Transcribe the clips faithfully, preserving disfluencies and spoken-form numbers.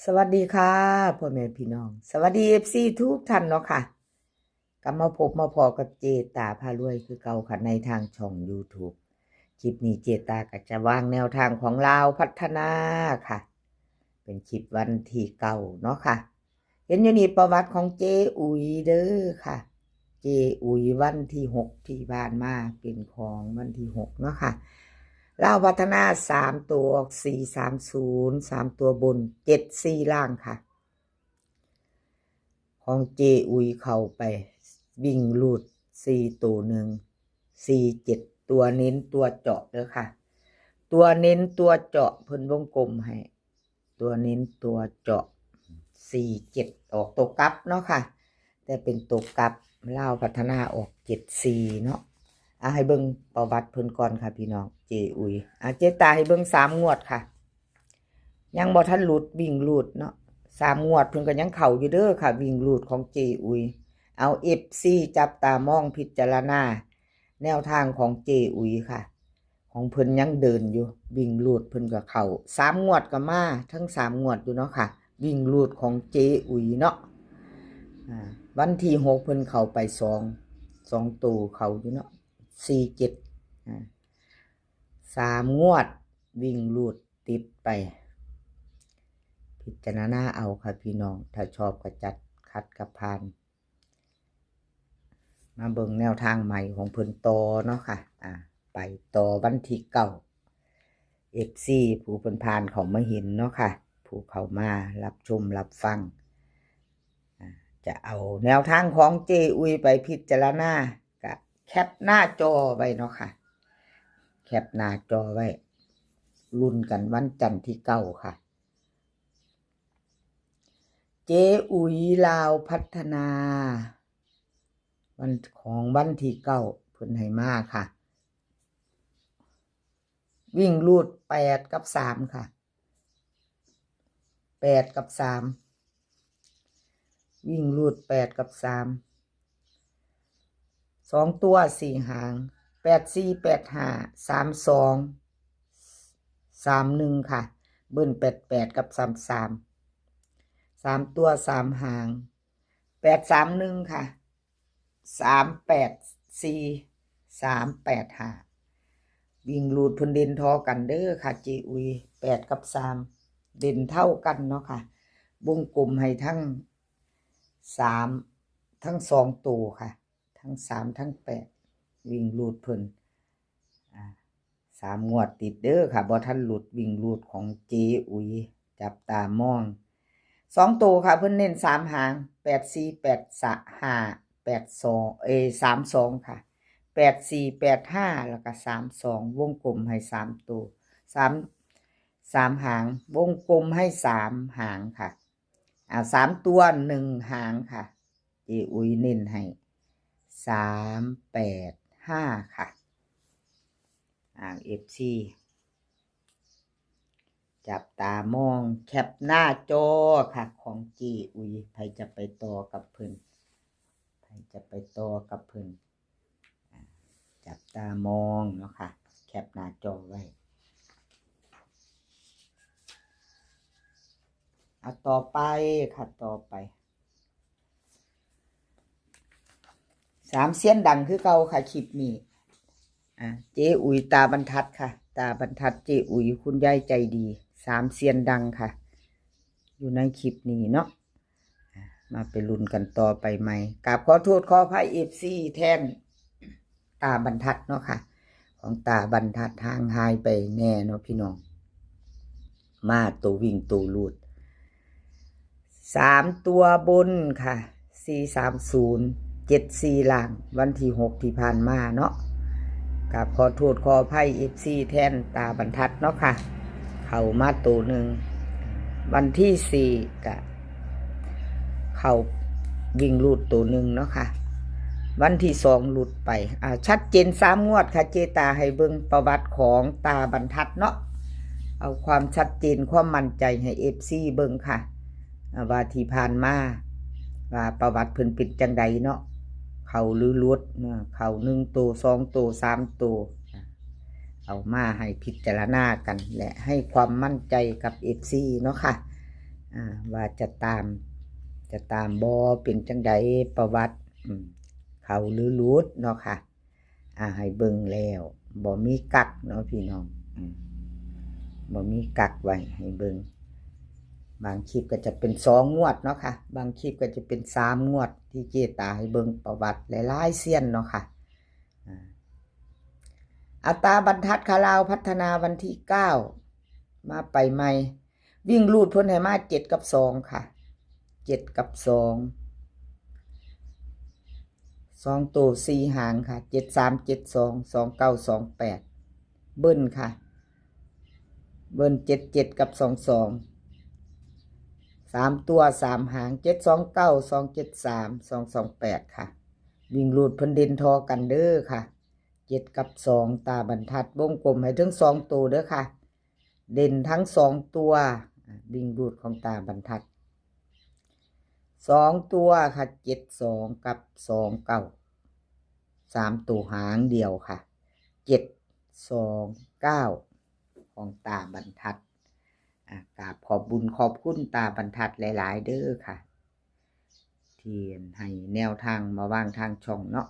สวัสดีค่ะพ่อแม่พี่น้อง สวัสดีเอฟซีทุกท่านเนาะค่ะ กลับมาพบมาพ้อกับเจตาพารวยคือเก่าค่ะ ในทางช่องยูทูบ คลิปนี้เจตาก็จะวางแนวทางของลาวพัฒนาค่ะ เป็นคลิปวันที่เก้าเนาะค่ะ เห็นอยู่นี่ประวัติของเจอุ๋ยเด้อค่ะ เจอุ๋ยวันที่หกที่ผ่านมาเป็นของวันที่หกเนาะค่ะ ลาวพัฒนาสามตัวออกสี่สามศูนย์ สามตัวบนเจ็ดสี่ล่างค่ะ ของเจอุ๋ยเข้าไปวิ่งรูดสี่ตัวหนึ่ง สี่เจ็ด ตัวเน้นตัวเจาะเด้อค่ะ ตัวเน้นตัวเจาะเพิ่นวงกลมให้ ตัวเน้นตัวเจาะสี่เจ็ด ออกตัวกลับเนาะค่ะ แต่เป็นตัวกลับ ลาวพัฒนาออกเจ็ดสี่เนาะ อ่ะให้เบิ่งประวัติเพิ่นก่อนค่ะพี่น้อง เจอุ๋ย อ่ะเจตาให้เบิ่งสามงวดค่ะ ยังบ่ทันหลุดวิ่งรูดเนาะ สามงวดเพิ่นก็ยังเข้าอยู่เด้อค่ะ วิ่งรูดของเจอุ๋ย เอาเอฟซีจับตามองพิจารณา แนวทางของเจอุ๋ยค่ะ ของเพิ่นยังเดินอยู่ วิ่งรูดเพิ่นก็เข้า สามงวดก็มาทั้งสามงวดอยู่เนาะค่ะ วิ่งรูดของเจอุ๋ยเนาะ อ่า วันที่หกเพิ่นเข้าไปสอง สองตัวเข้าอยู่เนาะ สี่เจ็ด อ่า สามงวดวิ่งรูดติดไป พิจารณาเอาค่ะพี่น้อง ถ้าชอบก็จัด ขัดก็ผ่าน มาเบิ่งแนวทางใหม่ของเพิ่นต่อเนาะค่ะ อ่า ไปต่อวันที่เก้า เอฟซีผู้เพิ่นผ่านเข้ามาเห็นเนาะค่ะ ผู้เข้ามารับชมรับฟัง อ่า จะเอาแนวทางของเจอุ๋ยไปพิจารณา ก็แคปหน้าจอไว้เนาะค่ะ แคปหน้าจอไว้ ลุ้นกันวันจันทร์ที่เก้าค่ะ เจอุ๋ยลาวพัฒนา วันของวันที่เก้าเพิ่นให้มาค่ะ วิ่งรูดแปดกับสามค่ะ แปดกับสาม วิ่งรูดแปดกับสาม สองตัวสี่หาง แปดสี่ แปดห้า สามสอง สามหนึ่งค่ะ เบิ้ลแปดแปดกับสามสาม สามตัวสามหาง แปดสามหนึ่งค่ะ สามแปดสี่ สามแปดห้า วิ่งรูดเพิ่นเด่นท่อกันเด้อค่ะ เจอุ๋ย แปดกับสาม เด่นเท่ากันเนาะค่ะ วงกลมให้ทั้งสาม ทั้งสองตัวค่ะ ทั้งสามทั้งแปด วิ่งรูดเพิ่น อ่า สามงวดติดเด้อค่ะ บ่ทันหลุดวิ่งรูดของเจอุ๋ย จับตามอง สองตัวค่ะ เพิ่นเน้นสามหาง แปดสี่ แปดห้า แปดสอง เอย สามสองค่ะ แปดสี่ แปดห้า แล้วก็สามสอง วงกลมให้สามตัว สาม สามหาง วงกลมให้สามหางค่ะ อ่า สามตัวหนึ่งหางค่ะ เจอุ๋ยเน้นให้ สามแปดห้าค่ะ อ่า เอฟซี จับตามองแคปหน้าจอค่ะ ของเจอุ๋ย ไผจะไปต่อกับเพิ่น ไผจะไปต่อกับเพิ่น อ่า จับตามองเนาะค่ะ แคปหน้าจอไว้ เอาต่อไปค่ะ ต่อไป สามเซียนดังคือเก่าค่ะ คลิปนี้ อ่า เจอุ๋ยตาบรรทัดค่ะ ตาบรรทัดเจอุ๋ย คุณยายใจดี สามเซียนดังค่ะ อยู่ในคลิปนี้เนาะ อ่า มาไปลุ้นกันต่อไปใหม่ กราบขอโทษขออภัยเอฟซีแทน ตาบรรทัดเนาะค่ะ ของตาบรรทัดห่างหายไปแน่เนาะพี่น้อง มาตัววิ่งตัวรูด สามตัวบนค่ะ สี่สามศูนย์ เจ็ดสี่ล่าง วันที่หกที่ผ่านมาเนาะ กราบขอโทษขออภัยเอฟซีแทนตาบรรทัดเนาะค่ะ เข้ามาตัวหนึ่ง วันที่สี่ก็เข้าวิ่งรูดตัวหนึ่งเนาะค่ะ วันที่สองหลุดไป อ่า ชัดเจนสามงวดค่ะ เจตาให้เบิ่งประวัติของตาบรรทัดเนาะ เอาความชัดเจนความมั่นใจให้เอฟซีเบิ่งค่ะ อ่า ว่าที่ผ่านมา ว่าประวัติเพิ่นเป็นจังใดเนาะ เข้าหรือหลุดเนาะ เข้าหนึ่งตัว สองตัว สามตัว เอามาให้พิจารณากัน และให้ความมั่นใจกับเอฟซีเนาะค่ะ อ่า ว่าจะตาม จะตามบ่ เป็นจั่งใดประวัติ อืม เข้าหรือหลุดเนาะค่ะ อ่า ให้เบิ่งแล้ว บ่มีกั๊กเนาะพี่น้อง อืม บ่มีกั๊กไว้ให้เบิ่ง บางคลิปก็จะเป็นสองงวดเนาะค่ะ บางคลิปก็จะเป็นสามงวด ที่เจ๊ตาให้เบิ่งประวัติหลายๆเซียนเนาะค่ะ อ่า อัตราบรรทัดค่ะ ลาวพัฒนาวันที่เก้า มาไปใหม่ วิ่งรูดเพิ่นให้มาเจ็ดกับสองค่ะ เจ็ดกับสอง สองตัวสี่หางค่ะ เจ็ดสาม เจ็ดสอง สองเก้า สองแปด เบิ้ลค่ะ เบิ้ลเจ็ดเจ็ดกับสองสอง สามตัวสามหาง เจ็ดสองเก้า สองเจ็ดสาม สองสองแปด ค่ะ วิ่งรูดเพิ่นเด่นทอกันเด้อค่ะ เจ็ดกับสอง ตาบรรทัด วงกลมให้ถึงสองตัวเด้อค่ะ เด่นทั้งสองตัว อ่ะ วิ่งรูดของตาบรรทัด สองตัวค่ะ เจ็ดสองกับสองเก้า สามตัวหางเดียวค่ะ เจ็ดสองเก้า ของตาบรรทัด อ่ะ กราบขอบบุญขอบคุณตาบรรทัดหลายๆเด้อค่ะ ที่ให้แนวทางมาวางทางช่องเนาะ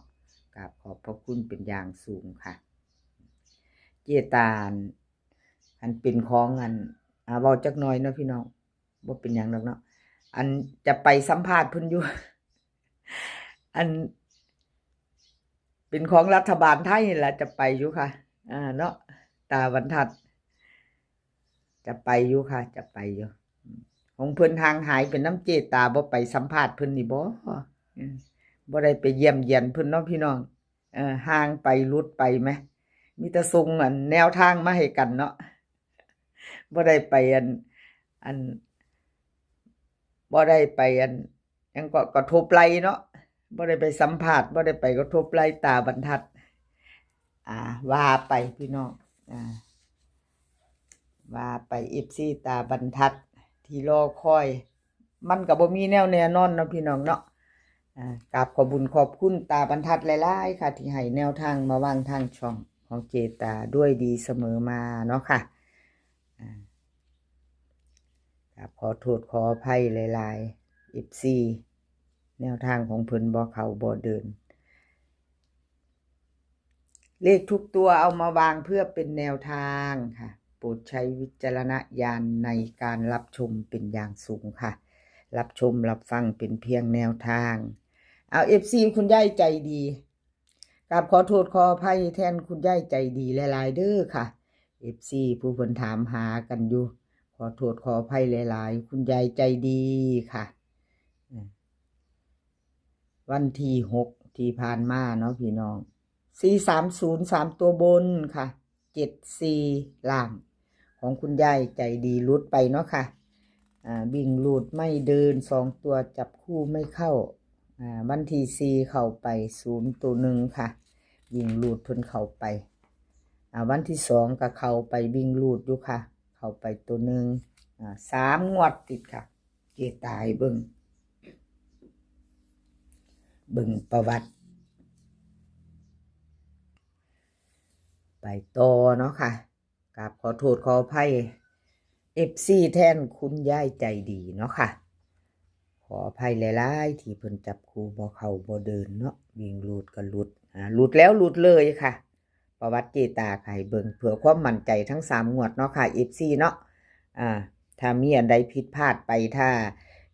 กราบขอบพระคุณเป็นอย่างสูงค่ะ เจ๊ตา อันเป็นของอัน อ่า เว้าจักหน่อยเนาะพี่น้อง บ่เป็นหยังดอกเนาะ อันจะไปสัมภาษณ์เพิ่นอยู่ อัน เป็นของรัฐบาลไทยนี่ล่ะ จะไปอยู่ค่ะ อ่า เนาะ ตาบรรทัด จะไปอยู่ค่ะ จะไปอยู่ ของเพิ่นห่างหายไปนำเจ๊ตา บ่ไปสัมภาษณ์เพิ่นนี่บ่ อืม บ่ได้ไปเยี่ยมเยียนเพิ่นเนาะพี่น้อง เออ ห่างไปหลุดไปแหม มีแต่ส่งอันแนวทางมาให้กันเนาะ บ่ได้ไปอัน อัน บ่ได้ไปอัน หยังก็ กระทบไหล่เนาะ บ่ได้ไปสัมภาษณ์ บ่ได้ไปกระทบไหล่ตาบรรทัด อ่า ว่าไปพี่น้อง อ่า ว่าไป เอฟซี ตาบรรทัดที่รอคอย มันก็บ่มีแนวแน่นอนเนาะพี่น้องเนาะ อ่า กราบขอบบุญขอบคุณตาบรรทัดหลายๆค่ะ ที่ให้แนวทางมาวางทางช่องของเจ๊ตาด้วยดีเสมอมาเนาะค่ะ อ่า กราบขอโทษขออภัยหลายๆ เอฟซี แนวทางของเพิ่นบ่เข้าบ่เดิน เลขทุกตัวเอามาวางเพื่อเป็นแนวทางค่ะ โปรดใช้วิจารณญาณในการรับชมเป็นอย่างสูงค่ะ รับชมรับฟังเป็นเพียงแนวทาง เอา เอฟซี คุณยายใจดี กราบขอโทษขออภัยแทนคุณยายใจดีหลายๆเด้อค่ะ เอฟซี ผู้เพิ่นถามหากันอยู่ ขอโทษขออภัยหลายๆ คุณยายใจดีค่ะ อืม วันที่หกที่ผ่านมาเนาะพี่น้อง สี่สามศูนย์ สามตัวบนค่ะ เจ็ดสี่ ล่าง ของคุณยายใจดีหลุดไปเนาะค่ะ อ่า วิ่งหลุดไม่เดิน สองตัวจับคู่ไม่เข้า อ่า วันที่สี่เข้าไปศูนย์ตัวหนึ่งค่ะ วิ่งหลุดเพิ่นเข้าไป อ่า วันที่สองก็เข้าไปวิ่งหลุดอยู่ค่ะ เข้าไปตัวหนึ่ง อ่า สามงวดติดค่ะ เจ๊ตาให้เบิ่ง เบิ่งประวัติ ไปต่อเนาะค่ะ กราบขอโทษขออภัย เอฟซี แทนคุณยายใจดีเนาะค่ะ ขออภัยหลายๆที่เพิ่นจับคู่บ่เข้าบ่เดินเนาะ วิ่งหลุดก็หลุด อ่า หลุดแล้วหลุดเลยค่ะ ประวัติเจ๊ตาก็ให้เบิ่งเพื่อความมั่นใจทั้งสามงวดเนาะค่ะ เอฟซี เนาะ อ่า ถ้ามีอันใดผิดพลาดไป ถ้า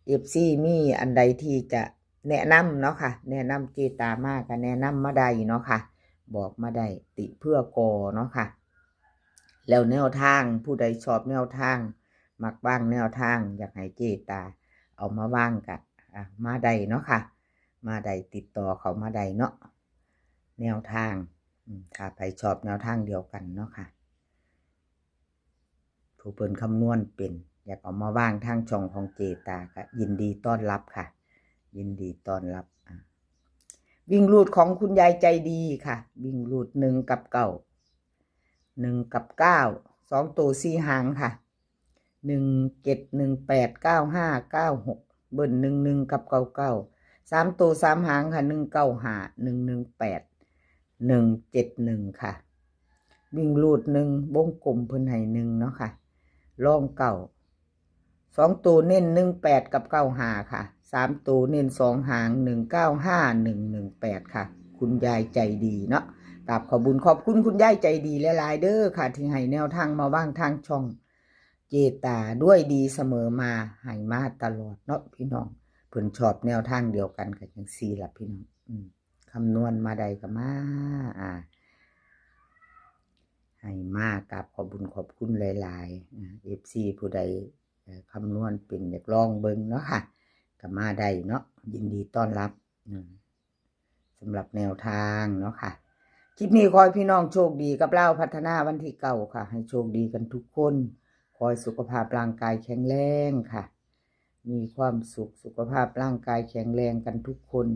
เอฟซี มีอันใดที่จะแนะนำเนาะค่ะ แนะนำเจ๊ตามาก็แนะนำมาได้เนาะค่ะ บอกมาได้ ติเพื่อก่อเนาะค่ะ แล้วแนวทาง ผู้ใดชอบแนวทาง มักวางแนวทาง อยากให้เจ๊ตาเอามาวางก็ อ่ะ มาได้เนาะค่ะ มาได้ ติดต่อเข้ามาได้เนาะ แนวทาง อืม ถ้าไผชอบแนวทางเดียวกันเนาะค่ะ ผู้เพิ่นคำนวณเป็น อยากเอามาวางทางช่องของเจ๊ตาก็ยินดีต้อนรับค่ะ ยินดีต้อนรับ อ่ะ วิ่งหลุดของคุณยายใจดีค่ะ วิ่งหลุดหนึ่งกับเก้า หนึ่งกับเก้า สองตัวสี่หางค่ะ หนึ่งเจ็ด หนึ่งแปด เก้าห้า เก้าหก เบิ้ล หนึ่งหนึ่ง กับ เก้าเก้า สามตัวสามหางค่ะ หนึ่งเก้าห้า หนึ่งหนึ่งแปด หนึ่งเจ็ดหนึ่ง ค่ะ วิ่งหลุดหนึ่ง วงกลมเพิ่นให้หนึ่งเนาะค่ะ รองเก้า สองตัวเน้นหนึ่งแปดกับเก้าห้าค่ะ สามตัวเน้นสองหาง หนึ่งเก้าห้า หนึ่งหนึ่งแปดค่ะ คุณยายใจดีเนาะ กราบขอบบุญขอบคุณคุณยายใจดีหลายๆเด้อค่ะ ที่ให้แนวทางมาว่างทางช่อง เจตาด้วยดีเสมอมา ให้มาตลอดเนาะพี่น้อง เพิ่นชอบแนวทางเดียวกันกับจังซี่ล่ะพี่น้อง อืม คำนวณมาได้ก็มา อ่า ให้มากราบขอบบุญขอบคุณหลายๆอ่า เอฟซี ผู้ใดเอ่อคำนวณเป็นอยากลองเบิ่งเนาะค่ะ ก็มาได้เนาะ ยินดีต้อนรับ อืม สำหรับแนวทางเนาะค่ะ คลิปนี้ขอให้พี่น้องโชคดีกับลาวพัฒนาวันที่เก้าค่ะ ให้โชคดีกันทุกคน ขอให้สุขภาพร่างกายแข็งแรงค่ะ มีความสุขสุขภาพร่างกายแข็งแรงกันทุกคน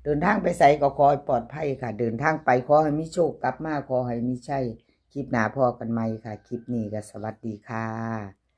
เดินทางไปไสก็ขอให้ปลอดภัยค่ะ เดินทางไปขอให้มีโชค กลับมาขอให้มีชัย คลิปหน้าพ้อกันใหม่ค่ะ คลิปนี้ก็สวัสดีค่ะ